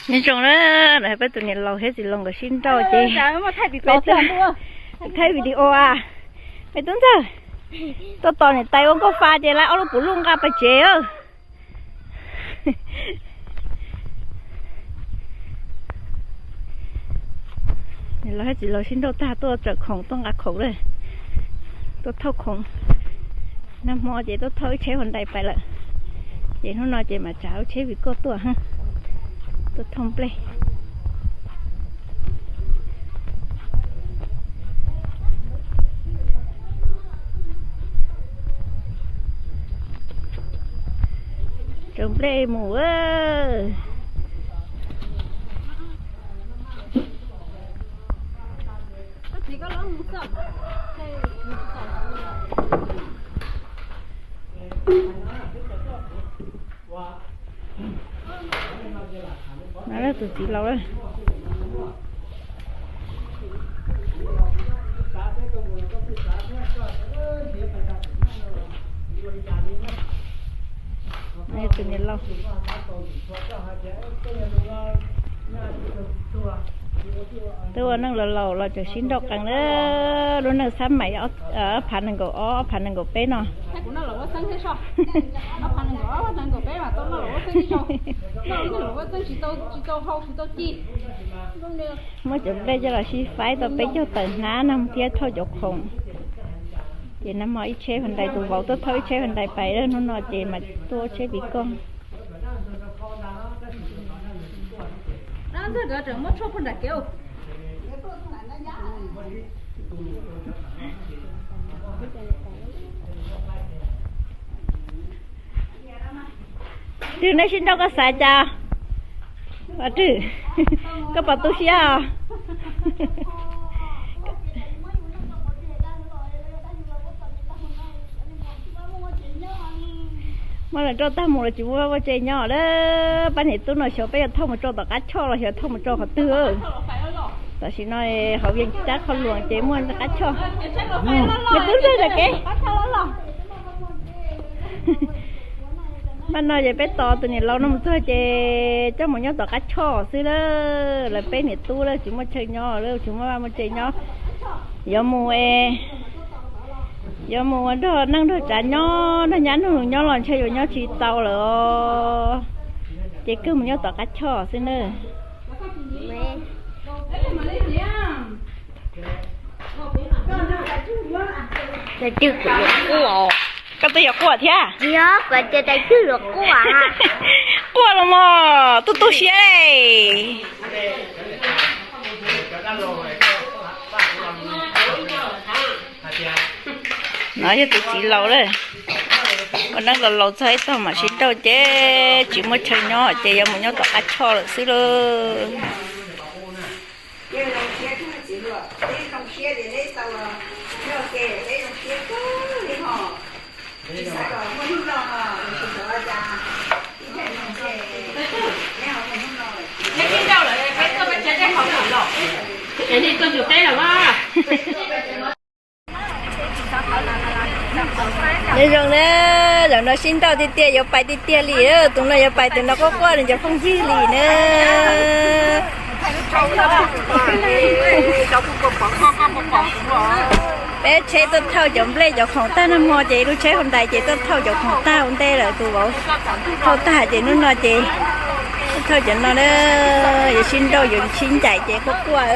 Nyob zoo na, peb tus niam laus thiab txiv laus nkawd sib nrauj ces peb thaij video a. Me tub ntxawg, tuaj tos niam tais ua nkauj fa ces lawv ob lub puv luj nqa pais tsev. Niam laus thiab txiv laus sib nrauj tag tuaj tsaws khoom tuaj nqa khoom lawm, tuaj thauj khoom. Nag hmo ces tuaj thauj ib tsheb Hyundai pais lawm, ces hnub no ces mam tsav ib tsheb vim koj tuaj, tuaj thauj nplej. Tsaws nplej mus. Tus txiv laus lawm. Tus niam laus twb ua neej laus laus los tseem sib nrauj qees na. Lub neej xab maim ob phav nees nkaum ob, ob phav nees nkaum peb no. Muab cov nplej coj los sib faib tau peb caug tawm hnab no thiab thauj cov khoom. Ces nag hmo ib tsheb Hyundai, tus vauv tuaj thauj ib tsheb Hyundai pais, hnub no ces mas tuaj tsheb vim koj. Twg nej sib nrauj koj xav cas? Ua Rwg, koj pom tu siab os? Muab lawv nrauj tag mus los tsis muaj vaj muaj tsev nyob lawm. Pab niam tub no xyov peb yuav thauj mus tso tom qab choj los xyov thauj mus tso qhov twg. Tam sim no hauv Vias Cas qhov luam ces muaj qab choj. Me tub ntxawg tam kev. Mas no ces peb tos tus niam laus no mus txog ces coj mus nyob tom qab choj xwb lawm. Lawv peb niam tub lawm tsis muaj chaw nyob lawm, tsis muaj vaj muaj tsev nyob. Yuav mus, yuav mus ua nrog neej nrog tsav nyob, nrog nyab nrog nus nyob los ntshe yuav nyob tsis tau lawm os. Ces kawg mus nyob tom qab choj xwb na. Koj twb yuav quaj thiab? Quaj los mog, tu tu siab. No yog tus txiv laus lawm. Ua neej laus laus txog ib tog mam sib nrauj ces tsis muaj chaw nyob ces yuav mus nyob tom qab choj lawm xwb lauj. Nyob zoo na, zaum no sib nrauj tiag tiag yuav pais tiag tiag li, tus no yuav pais tus no quaj quaj li cov phooj ywg li na. Peb tsheb tuaj thauj cov nplej cov khoom tag nag hmo ces lub tsheb Hyundai ces tuaj thauj cov khoom tag ua ntej lawm, tus vauv thauj tag ces hnub no ces tuaj thauj cov no na. Yuav sib nrauj yuav sib ncaim ces quaj quaj.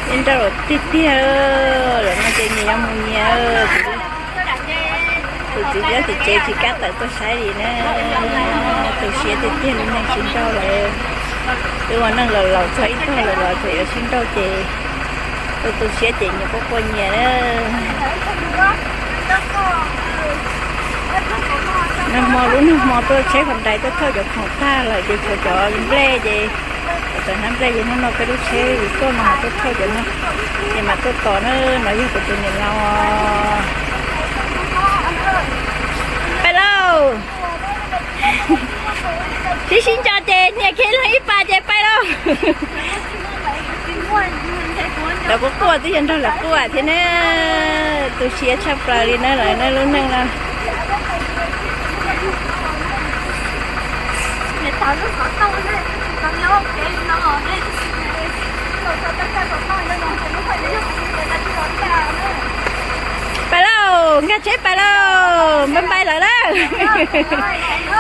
Sib nrauj tiag tiag, zaum no ces nyias yuav mus nyias. Tus txiv tsev tsis kam tawm tuaj saib li na. Tu siab tiag tiag li neeg sib nrauj lawm. Twb ua neej laus laus txog ib tog lawm los tseem yuav sib nrauj ces tu tu siab ces nyias quaj quaj nyias na. Nag hmo lub nag hmo tuaj tsheb Hyundai tuaj thauj cov khoom tag lawm ces tshuav cov nplej ces, cov hnab nplej ces hnub no peb lub tsheb vim koj no mas tuaj thauj cov no. Ces mas tuaj tos na, no yog kuv tus niam laus. Pais lauj. Sib sib nco ces nias kiag ib pas ces pais lauj. Lawv quaj quaj twb yog nrog lawv quaj thiab na, tu siab tshaj plaws li na lawv na lub neej no. Pais lauj, nkag tsheb pais lauj, npaj npais lawm na.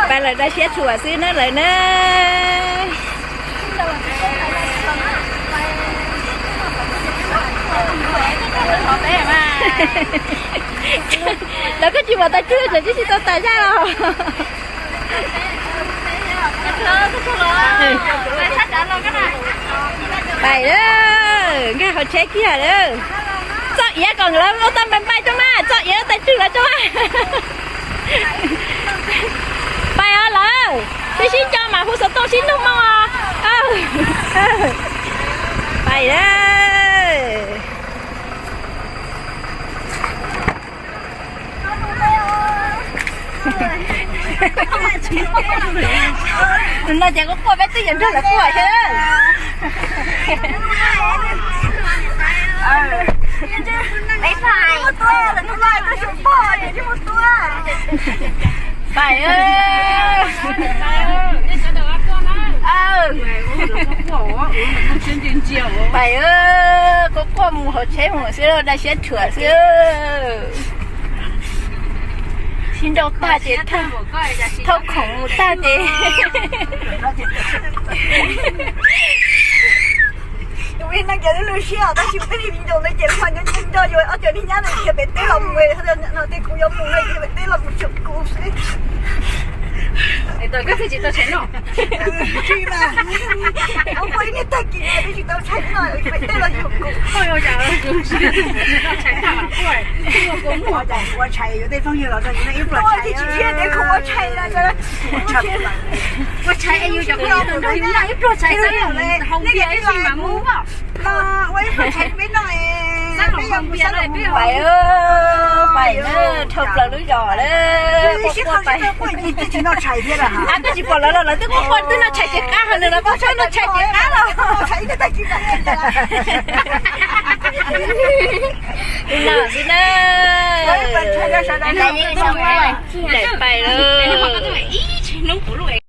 Pais lawm da siab tshuam xwb na lawv na. Lawv koj tsis pom tais tswg, tsis tsis tau tas zaj los. Pais, nkag hauv tsheb kiag lawm. Txoj iav kom lawv ua tau npais npais rau mas, txoj iav tais tswg lawv rau. Pais os lawv, sib sib nco mas hu xov tooj sib nug moo os. Pais lawm. Tus no ces kuv quaj peb twb yuav nrog lawv quaj xwb. Pais, pais, quaj quaj mus hauv tsheb mus xwb, da siab rhuam xwb. Sib nrauj tag ces thauj khoom mus tag ces tus neeg ces lub lub siab tab sis tej viv ncaus ntawd ces lub hua nco nco yuav ob cov niag nyab ntawd dhia pem teb los mus, no tej kuv yuav mus no dhia pem teb los mus tseem kuv xwb. Tsis mas, kuv ua ib niag tag kis no peb tsis tau tshais no pem teb los yug kuv. Ua tshais yuav tej phooj ywg los ib pluag tshais, tsis tsis tias kuv ua tshais no. Ua tshais es yus cov phooj ywg nrog yus noj ib pluag tshais xwb, hau npias ib sim mas mus. Ua ib pluag tshais peb noj, peb yuav mus sab los mus. Pais, pais na, dhau plaws lub zos lawm. Koj tsis pom lawv los lawv twb quaj quaj twb noj tshais ces qab, ho nws los pab tshais noj tshais ces qab los. Li no xwb na. Daim pais lawm.